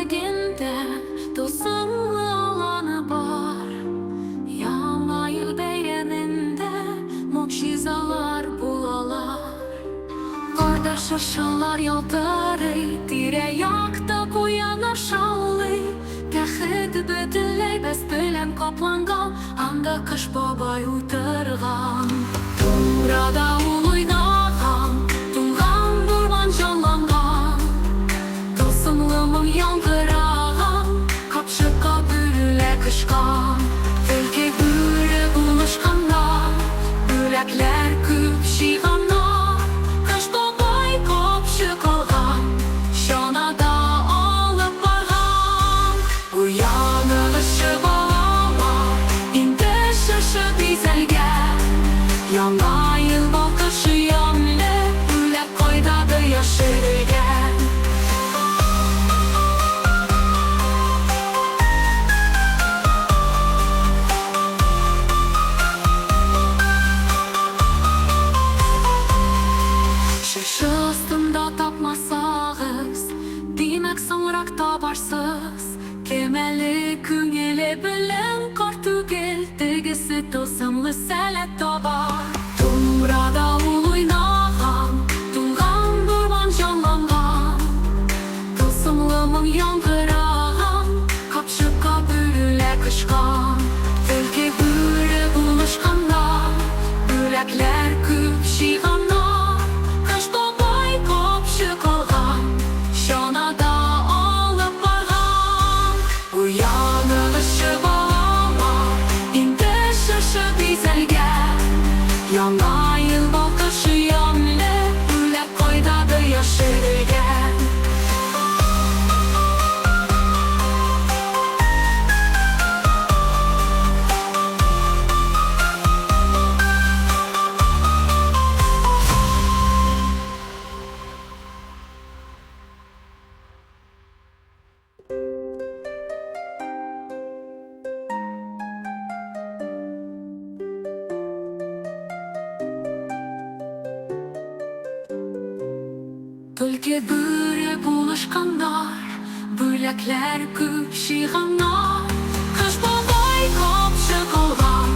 Тирә-ягында тылсымлы аланы бар. Яңа ел бәйрәмендә могҗизалар булалар. Карда чыршылар ялтырый, тирә-якта куяннар шаулый. Тәхет бөтенләй бәс белән капланган, анда Кыш бабай утырган. Думбрада ул уйнаган, туңган урман җанланган. Тылсымлы моң яңгыраган, капчыкка бүләк очкан. Төлке, бүре булышканнар, бүләкләр күп җыйганнар. Кыш бабай капчык алган, чанада алып барган. Уяныгызчы, балалар, инде чыршы бизәлгән. Яңа ел балкышы ямьле, бүләк кайдадыр яшерелгән. Чыршы астында тапмасагыз, димәк, соңрак табарсыз. Кем әле күңеле белән карт түгел, тегесе тылсымлы сәләт табар. Думбрада ул уйнаган, туңган урман җанланган. Тылсымлы моң яңгыраган, капчыкка бүләк очкан. Төлке, бүре булышканнар, бүләкләр күп җыйганнар. Кыш бабай капчык алган, чанада алып барган. Уяныгызчы, балалар, инде чыршы бизәлгән. Яңа ел балкышы ямьле, бүләк кайдадыр яшерелгән. Төлке, бүре булышканнар, бүләкләр күп җыйганнар. Кыш бабай капчык алган,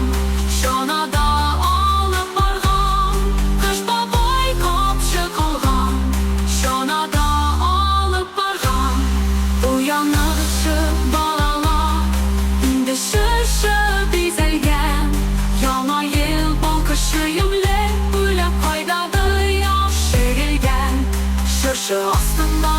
чанада алып барган. Кыш бабай капчык алган, чанада алып барган. Уяныгызчы, балалар, инде чыршы бизәлгән. Яңа ел балкышы ямьле, бүләк кайдадыр яшерелгән. Чыршы астында.